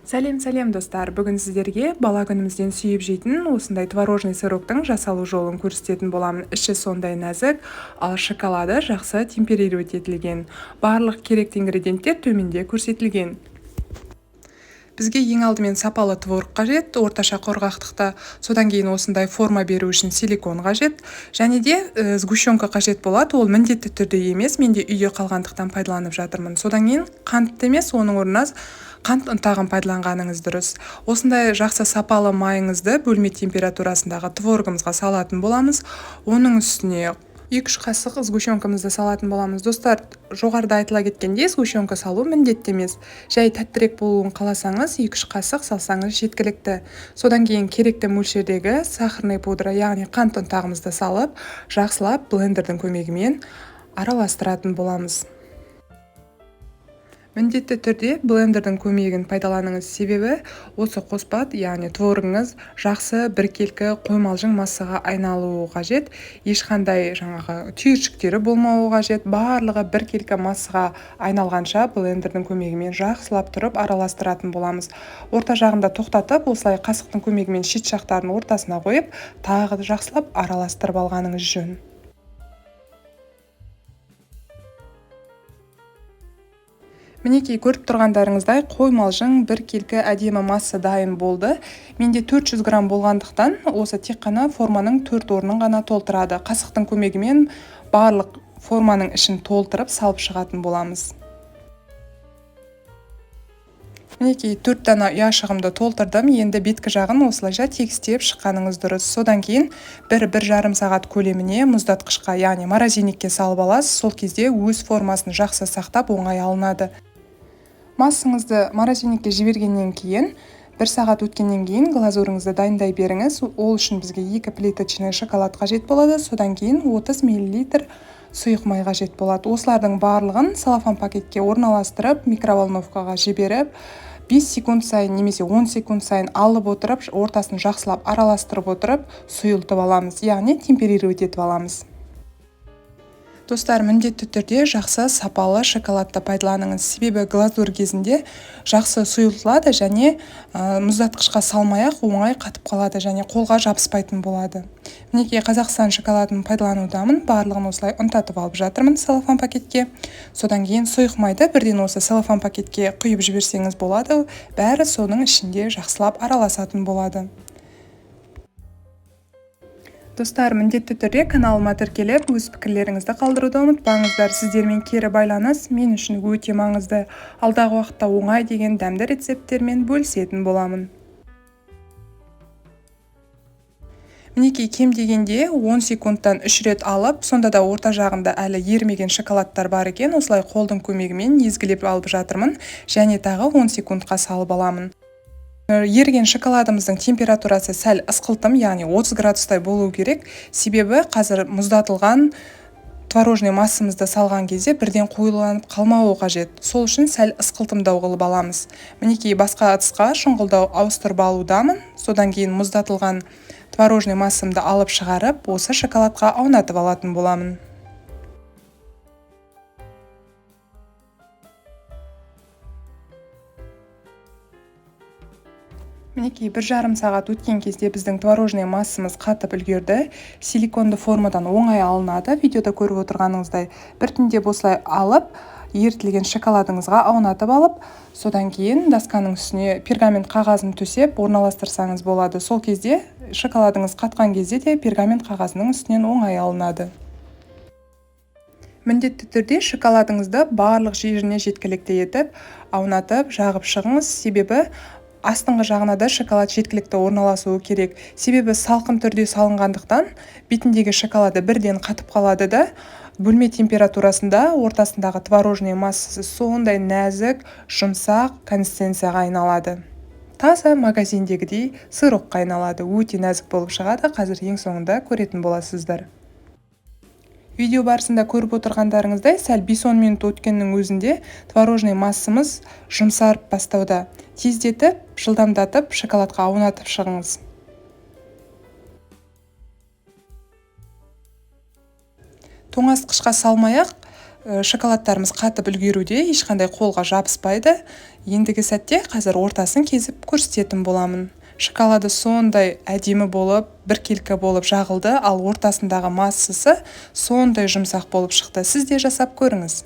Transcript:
Сәлем, сәлем, достар! Бүгін сіздерге бала күнімізден сүйіп жейтін осындай творожный сыроктың жасалу жолын көрсететін боламын. Іші сондай нәзік, ал шоколады жақсы темперировать етілген. Барлық керекті ингредиенттер төменде көрсетілген. Бізге ең алдымен сапалы творог қажет, орташа құрғақтықта. Содан кейін осындай форма беру үшін силикон қажет. Және де сгущенка қажет болады, ол міндетті түрде емес, менде үйде қалғандықтан пайдаланып жатырмын. Содан кейін қантты емес, оның орнына қант ұнтағын пайдаланғаныңыз дұрыс. Осындай жақсы сапалы майыңызды бөлме температурасындағы творогымызға салатын боламыз. Оның үстіне 2-3 қасық сгущенкамызды салатын боламыз. Достар, жоғарыда айтыла кеткендей, сгущенка салу міндетті емес. Жай тәттірек болуын қаласаңыз, 2-3 қасық салсаңыз жеткілікті. Содан кейін керекті мөлшердегі сахарный пудра, яғни қант ұнтағымызды салып, жақсылап блендердің көмегімен араластыратын боламыз. Міндетті түрде блендердің көмегін пайдаланыңыз, себебі осы қоспа, яғни творогыңыз жақсы біркелкі қоймалжың массаға айналуы қажет. Ешқандай жаңағы түйіршіктері болмауы қажет. Барлығы біркелкі массаға айналғанша блендердің көмегімен жақсылап тұрып араластыратын боламыз. Орта жағында тоқтатып, осылай қасықтың көмегімен шет жақтарын ортасына қойып, тағы жақсылап араластырып алғаныңыз жөн. Мінекей, көріп тұрғандарыңыздай, қоймалжың біркелкі әдемі масса дайын болды. Менде 400 грамм болғандықтан, осы тек қана форманың төрт орнын ғана толтырады. Қасықтың көмегімен барлық форманың ішін толтырып салып шығатын боламыз. Мінекей, төрт дана ұяшығымды толтырдым. Енді беткі жағын осылайша тегістеп шыққаныңыз дұрыс. Содан кейін 1-1,5 сағат көлеміне мұздатқышқа, яғни морозильникке салып аласыз. Сол кезде өз формасын жақсы сақтап, оңай алынады. Массаңызды морозильникке жібергеннен кейін, бір сағат өткеннен кейін глазурыңызды дайындай беріңіз. Ол үшін бізге екі плиточный шоколад қажет болады, содан кейін 30 миллилитр сұйық май қажет болады. Осылардың барлығын целлофан пакетке орналастырып, микроволновкаға жіберіп, 5 секунд сайын немесе 10 секунд сайын алып отырып, ортасын жақсылап араластырып отырып, сұйылтып аламыз, яғни темперировать етіп аламыз. Достар, міндетті түрде жақсы сапалы шоколадты пайдаланыңыз, себебі глазурь кезінде жақсы сұйылтылады және мұздатқышқа салмай ақ оңай қатып қалады және қолға жабыспайтын болады. Мінекей, Қазақстан шоколадын пайдаланудамын. Барлығын осылай ұнтатып алып жатырмын целлофан пакетке. Содан кейін сұйық майды бірден осы целлофан пакетке құйып жіберсеңіз болады, бәрі соның ішінде жақсылап араласатын болады. Достар, міндетті түрде каналыма тіркеліп, өз пікірлеріңізді қалдыруды ұмытпаңыздар. Сіздермен кері байланыс мен үшін өте маңызды. Алдағы уақытта оңай деген дәмді рецепттермен бөлісетін боламын. Мінекей, кем дегенде 10 секундтан үш рет алып, сонда да орта жағында әлі ерімеген шоколадтар бар екен. Осылай қолдың көмегімен езгілеп алып жатырмын және тағы 10 секундқа салып аламын. Еріген шоколадымыздың температурасы сәл ысқылтым, яғни 30 градустай болу керек, себебі қазір мұздатылған творожный массамызды салған кезде бірден қоюланып қалмауы қажет. Сол үшін сәл ысқылтымдау қылып аламыз. Мінекей, басқа ыдысқа шұңғылдау ауыстырып алудамын. Содан кейін мұздатылған творожный массамды алып шығарып, осы шоколадқа аунатып алатын боламын. Мінекей, 1,5 сағат өткен кезде біздің творожный массамыз қатып үлгерді. Силиконды формадан оңай алынады. Видеода көріп отырғаныңыздай, біртіндеп осылай алып, ерітілген шоколадыңызға аунатып алып, содан кейін досканың үстіне пергамент қағазын төсеп орналастырсаңыз болады. Сол кезде шоколадыңыз қатқан кезде де пергамент қағазының үстінен оңай алынады. Міндетті түрде шоколадыңызды барлық жеріне жеткілікті етіп аунатып, жағып шығыңыз, себебі астыңғы жағына да шоколад жеткілікті орналасуы керек. Себебі салқын түрде салынғандықтан, бетіндегі шоколады бірден қатып қалады да, бөлме температурасында ортасындағы творожный массасы сондай нәзік, жұмсақ консистенцияға айналады, таза магазиндегідей сырокқа айналады, өте нәзік болып шығады. Қазір ең соңында көретін боласыздар. Видео барысында көріп отырғандарыңыздай, сәл 5-10 минут өткеннің өзінде творожный массамыз жұмсарып бастауда. Тездетіп, жылдамдатып, шоколадқа аунатып шығыңыз. Тоңазытқышқа салмай ақ Шоколадтарымыз қатып үлгеруде, ешқандай қолға жабыспайды. Ендігі сәтте қазір ортасын кесіп көрсететін боламын. Шоколады сондай әдемі болып, біркелкі болып жағылды, ал ортасындағы массасы сондай жұмсақ болып шықты. Сіз де жасап көріңіз.